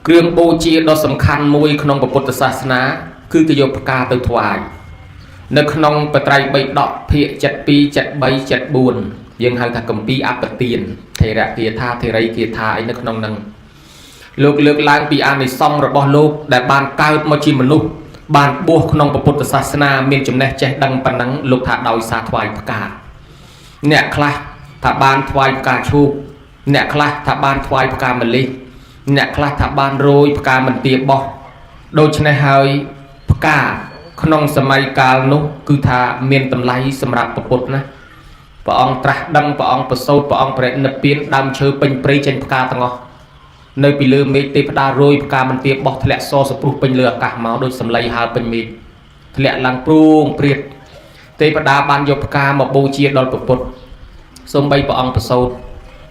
គ្រឿងបូជាដ៏សំខាន់មួយក្នុងពុទ្ធសាសនា គឺគេយកផ្កាទៅថ្វាយនៅក្នុងបត្រៃបីដកភាគ72 73 74យើងហៅថាគម្ពីរអបទានថេរគាថាថេរីគាថាអីនៅក្នុងនឹងលោកលើកឡើងពីអានិសង្សរបស់លោកដែលបានកើតមកជាមនុស្សបានបួសក្នុងពុទ្ធសាសនាមានចំណេះចេះដឹងប៉ុណ្ណឹងលោកថាដោយសារថ្វាយផ្កាអ្នកខ្លះថាបានថ្វាយផ្កាឈូកអ្នកខ្លះថាបានថ្វាយផ្កាម្លិះអ្នកខ្លះថាបានរោយផ្កាមន្ទាបោះដូច្នេះហើយផ្កាក្នុងសម័យកាលនោះគឺថាមានតម្លៃសម្រាប់ពុទ្ធណាព្រះអង្គត្រាស់ដឹងព្រះអង្គប្រសូតព្រះអង្គប្រនិព្វានដើមឈើពេញព្រៃចេញផ្កាទាំងអស់នៅពីលើមេឃទេវតារោយផ្កាមន្ទាបោះធ្លាក់សសព្រុសពេញលើអាកាសមកដូចសម្លៃហើពេញមេឃធ្លាក់ឡើងព្រួងព្រាតទេវតាបានយកផ្កាមកបូជាដល់ពុទ្ធសំបីព្រះអង្គប្រសូត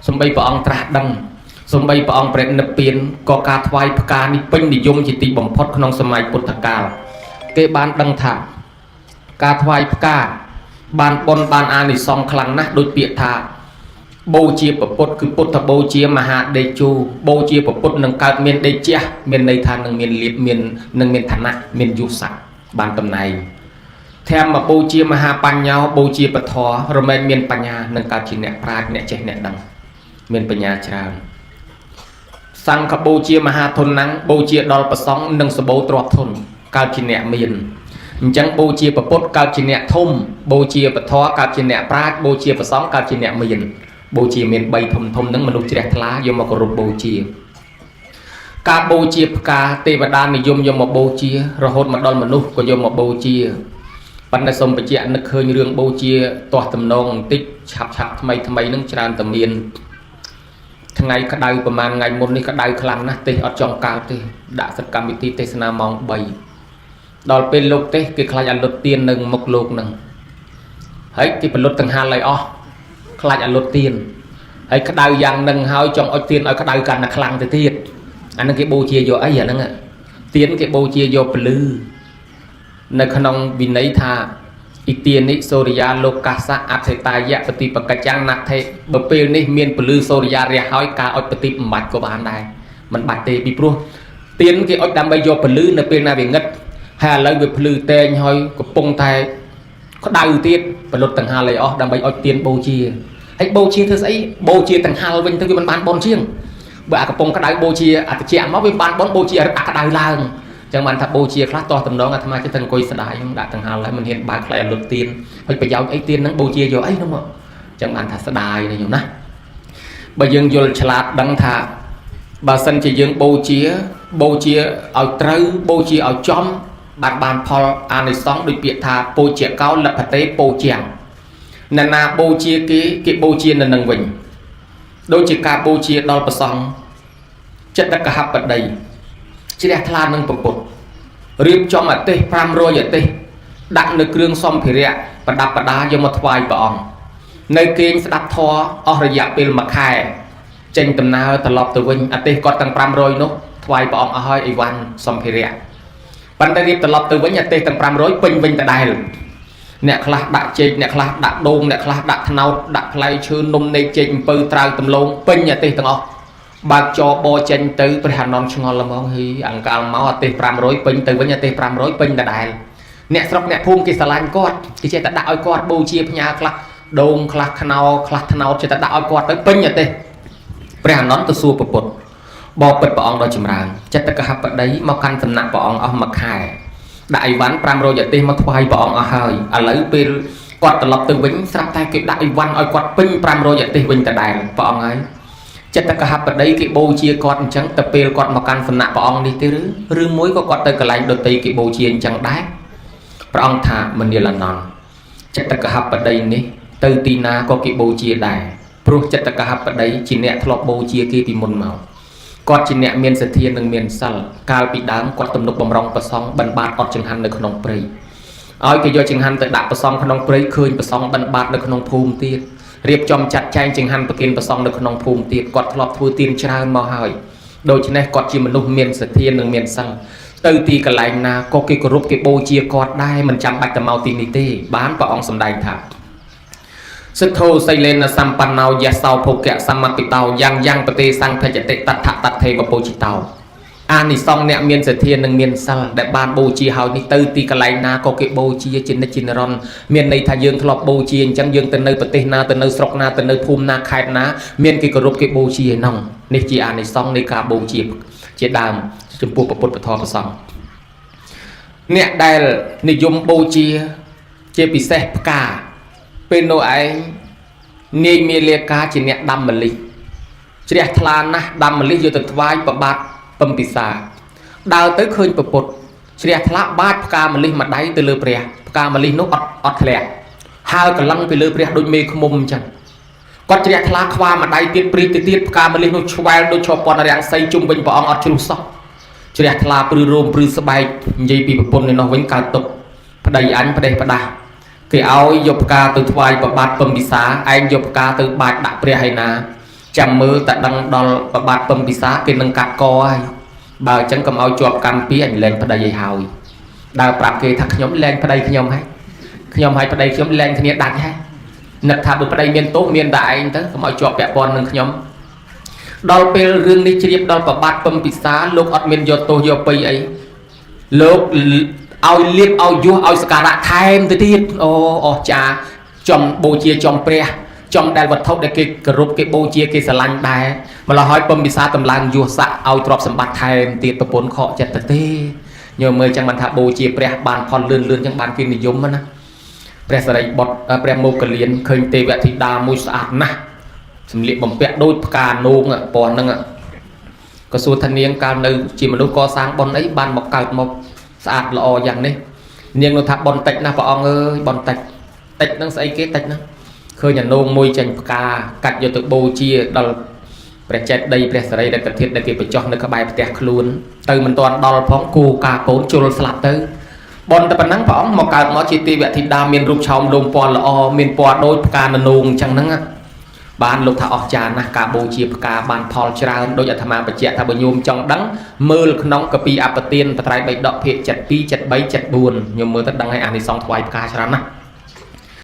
សំបីព្រះអង្គត្រាស់ដឹងសំបីព្រះអង្គប្រនិព្វានក៏ការថ្វាយផ្កានេះពេញនិយមជាទីបំផុតក្នុងសម័យពុទ្ធកាលគេបានដឹងថាការថ្វាយផ្កាបានបុណ្យបានអានិសង្សខ្លាំងណាស់ដូចពាក្យថាបូជាពុទ្ធគឺពុទ្ធបូជាមហាដេជោបូជាពុទ្ធនឹងកើតមានដេជះមានន័យថានឹងមានលៀបមាននឹងមានឋានៈមានយុស័ក្តិបានតំណែងធម្មបូជាមហាបញ្ញោបូជាពធរមែងមានបញ្ញានឹងកើតជាអ្នកប្រាជ្ញអ្នកចេះអ្នកដឹងមានបញ្ញាច្រើនសង្ឃបូជាមហាធនណាំងបូជាដល់ប្រសង់និងសបោទ្រព្យធនកើតជាអ្នកមានអញ្ចឹងបូជាពុទ្ធកើតជាអ្នកធំបូជាពធកើតជាអ្នកប្រាជ្ញបូជាប្រសង់កើតជាអ្នកមានបូជាមាន3ធំធំហ្នឹងមនុស្សជ្រះថ្លាយកមកគោរពបូជាការបូជាផ្កាទេវតានិយមយកមកបូជារហូតមកដល់មនុស្សក៏យកមកបូជាប៉ុន្តែសូមបញ្ជាក់នឹកឃើញរឿងបូជាទាស់តំណងបន្តិចឆាប់ឆាប់ថ្មីថ្មីហ្នឹងច្រើនតែមានថ្ងៃក្តៅប្រហែលថ្ងៃមុននេះក្តៅខ្លាំងណាស់ទេសអត់ចង់កើតទេដាក់សកម្មវិធីទេសនាម៉ោង3ដល់ពេលលោកទេសគេខ្លាចអាលុតទៀននៅមុខលោកហ្នឹងហើយគេបលុតទាំងហាលឲ្យអស់ខ្លាចអាលុតទៀនហើយក្តៅយ៉ាងនឹងហើយចង់អុចទៀនឲ្យក្តៅកាន់តែខ្លាំងទៅទៀតអាហ្នឹងគេបូជាយកអីអាហ្នឹងទៀនគេបូជាយកពលឺនៅក្នុងវិន័យថាអ៊ីទានិសូរិយាលោកកាសៈអធិតាយៈបតិបកិច្ចណដ្ឋិបើពេលនេះមានពលឺសូរិយារះហើយការអុចបតិមិនបាច់ក៏បានដែរមិនបាច់ទេពីព្រោះទៀនគេអុចដើម្បីយកពលឺនៅពេលណាវាងឹតហើយឥឡូវវាភ្លឺតែងហើយកំពុងតែក្តៅទៀតបលុតទាំងហាលឲ្យអស់ដើម្បីអុចទៀនបូជាហើយបូជាធ្វើស្អីបូជាទាំងហាលវិញទៅវាមិនបានបនជាងបើអាកំពុងក្តៅបូជាអាតិចមកវាបានបនបូជាអាក្តៅឡើងចឹងបានថាបូជាខ្លះតោះតំណងអាត្មាចិត្តតែអង្គុយស្ដាយដាក់ទាំងហាលហើយមិនហ៊ានបើកខ្លាចឲ្យលុតទៀនហើយប្រយោជន៍អីទៀនហ្នឹងបូជាយកអីហ្នឹងមកចឹងបានថាស្ដាយណាញោមណាបើយើងយល់ឆ្លាតដឹងថាបើសិនជាយើងបូជាបូជាឲ្យត្រូវបូជាឲ្យចំបានបានផលអានិសង្សដូចពាក្យថាពូជាកោលភតេពូជាងអ្នកណាបូជាគេគេបូជានៅនឹងវិញដូចជាការបូជាដល់ព្រះសង្ឃចិត្តកហបតីជ្រះថ្លានឹងពុទ្ធរៀបចំអទេស500អទេសដាក់នៅគ្រឿងសម្ភារៈប្រដាប់ប្រដាយកមកថ្វាយព្រះអង្គនៅគេងស្ដាប់ធម៌អស់រយៈពេល1ខែចេញដំណើរត្រឡប់ទៅវិញអទេសគាត់ទាំង500នោះថ្វាយព្រះអង្គអស់ហើយអីវ៉ាន់សម្ភារៈប៉ុន្តែរៀបត្រឡប់ទៅវិញអទេសទាំង500ពេញវិញដដែលអ្នកខ្លះដាក់ចេកអ្នកខ្លះដាក់ដូងអ្នកខ្លះដាក់ត្នោតដាក់ផ្លែឈើនំនែកចេកអំពៅត្រាវដំឡូងពេញអទេសទាំងអស់បើកចបចេញទៅព្រះអានន្ទឆ្ងល់ហ្មងហីអង្កាលមកអទេស500ពេញទៅវិញអទេស500ពេញដដែលអ្នកស្រុកអ្នកភូមិគេស្រឡាញ់គាត់គេចេះតែដាក់ឲ្យគាត់បូជាផ្ញើខ្លះដូងខ្លះខ្នោខ្លះត្នោតចេះតែដាក់ឲ្យគាត់ទៅពេញអទេសព្រះអានន្ទទៅសួរពុទ្ធបបិទ្ធព្រះអង្គដ៏ចម្រើនចិត្តកហបតីមកកាន់សំណាក់ព្រះអង្គអស់មួយខែដាក់អីវ៉ាន់500អទេសមកថ្វាយព្រះអង្គអស់ហើយឥឡូវពេលគាត់ត្រឡប់ទៅវិញស្រាប់តែគេដាក់អីវ៉ាន់ឲ្យគាត់ពេញ500អទេសវិញដដែលព្រះអង្គហើយចិត្តកហបតីគេបូជាគាត់អញ្ចឹងទៅពេលគាត់មកកាន់សំណាក់ព្រះអង្គនេះទេឬមួយក៏គាត់ទៅកន្លែងដតីគេបូជាអញ្ចឹងដែរព្រះអង្គថាមនាលអនន្តចិត្តកហបតីនេះទៅទីណាក៏គេបូជាដែរព្រោះចិត្តកហបតីជាអ្នកធ្លាប់បូជាគេពីមុនមកគាត់ជាអ្នកមានសទ្ធានិងមានសិលកាលពីដើមគាត់ទំនុកបំរុងប្រសង់បិណ្ឌបាតអត់ចង្ហាន់នៅក្នុងព្រៃឲ្យគេយកចង្ហាន់ទៅដាក់ប្រសង់ក្នុងព្រៃឃើញប្រសង់បិណ្ឌបាតនៅក្នុងភូមិទៀតរៀបចំចាត់ចែងចង្ហាន់ប្រគេនប្រសង់នៅក្នុងភូមិទៀតគាត់ធ្លាប់ធ្វើទានច្រើនមកហើយដូច្នេះគាត់ជាមនុស្សមានសទ្ធានិងមានសិលទៅទីកន្លែងណាក៏គេគោរពគេបូជាគាត់ដែរមិនចាំបាច់ទៅមកទីនេះទេបានព្រះអង្គសម្ដែងថាសិទ្ធោសីលេនសម្បណ្ណោយសោភោគៈសមពិតោយ៉ាងយ៉ាងបទេសង្ភចតិតដ្ឋតថេវពោជិតោ អានិសង្សអ្នកមានសទ្ធានិងមានសិលដែលបានបូជាហើយនេះទៅទីកន្លែងណាក៏គេបូជាជានិច្ចជានិរន្តរ៍មានន័យថាយើងធ្លាប់បូជាអញ្ចឹងយើងទៅនៅប្រទេសណាទៅនៅស្រុកណាទៅនៅភូមិណាខេត្តណាមានគេគោរពគេបូជាឯនោះនេះជាអានិសង្សនៃការបូជាជាដើមចំពោះព្រះពុទ្ធពធព្រះសង្ឃអ្នកដែលនិយមបូជាជាពិសេសផ្កាពេលនោះឯងនាយមាលាកាជាអ្នកដាំម្លិះជ្រះថ្លាណាស់ដាំម្លិះយកទៅថ្វាយប្របាទពំពិសាដើរទៅឃើញពពុទ្ធជ្រះថ្លាបាចផ្កាម្លិះមួយដៃទៅលើព្រះផ្កាម្លិះនោះអត់អត់ធ្លាក់ហើយកលឹងពីលើព្រះដូចមេឃុំអញ្ចឹងគាត់ជ្រះថ្លាខ្វាមួយដៃទៀតព្រីទៅទៀតផ្កាម្លិះនោះឆ្វែលដូចឈពន្ធរាំងសីជុំវិញព្រះអង្គអត់ជ្រុះសោះជ្រះថ្លាព្រឺរោមព្រឺស្បែកនិយាយពីប្រពន្ធនេះនោះវិញកើតទុកប្តីអញប្តេសផ្ដាស់គេឲ្យយកផ្កាទៅថ្វាយប្របាទពំពិសាឯងយកផ្កាទៅបាចដាក់ព្រះឯណាចាំមើលតែដឹងដល់ប្របាទពំពិសាគេនឹងកាត់កហើយបើអញ្ចឹងកុំឲ្យជាប់កម្មពីអញលែងប្តីឲ្យហើយដើរប្រាប់គេថាខ្ញុំលែងប្តីខ្ញុំហើយខ្ញុំឲ្យប្តីខ្ញុំលែងគ្នាដាច់ហើយនឹកថាបើប្តីមានទោសមានតែឯងទៅកុំឲ្យជាប់ពាក់ព័ន្ធនឹងខ្ញុំដល់ពេលរឿងនេះជ្រាបដល់ប្របាទពំពិសាលោកអត់មានយកទោសយកពៃអីលោកឲ្យលៀបឲ្យយោះឲ្យសក្ការៈថែមទៅទៀតអូអស្ចារ្យចំបូជាចំព្រះចំដែលវត្ថុដែលគេគោរពគេបូជាគេស្រឡាញ់ដែរម្ល៉េះហើយពំពិសាតម្លើងយោះស័កឲ្យទ្រព្យសម្បត្តិថែមទៀតប្រពន្ធខកចិត្តទៅទេញោមមើលចឹងបានថាបូជាព្រះបានផលលឿនលឿនចឹងបានគេនិយមណាព្រះសរិបុត្រព្រះមោគលានឃើញទេវធីតាមួយស្អាតណាស់សម្លៀកបំពាក់ដូចផ្កានោងពណ៌ហ្នឹងក៏សួរថានាងកាលនៅជាមនុស្សកសាងបុណ្យអីបានមកកើតមកស្អាតល្អយ៉ាងនេះនាងនោះថាបុណ្យតិចណាស់ព្រះអង្គអើយបុណ្យតិចតិចហ្នឹងស្អីគេតិចហ្នឹងឃើញអានោងមួយចេញផ្កាកាច់យកទៅបូជាដល់ព្រះចេតិយព្រះសរីរកធាតុដែលគេបញ្ចុះនៅក្បែរផ្ទះខ្លួនទៅមិនទាន់ដល់ផងគូកាកូនជុលស្លាប់ទៅបុណ្យតែប៉ុណ្ណឹងព្រះអង្គមកកើតមកជាទេវធីតាមានរូបឆោមលោមពណ៌ល្អមានពណ៌ដូចផ្កាននោងអញ្ចឹងហ្នឹងបានលោកថាអស្ចារ្យណាស់ការបូជាផ្កាបានផលច្រើនដោយអាត្មាបញ្ជាក់ថាបើញោមចង់ដឹងមើលក្នុងកពីអបទានបត្រៃបិដកភាគ72 73 74ញោមមើលទៅដឹងហើយអានិសង្សថ្វាយផ្កាច្រើនណាស់។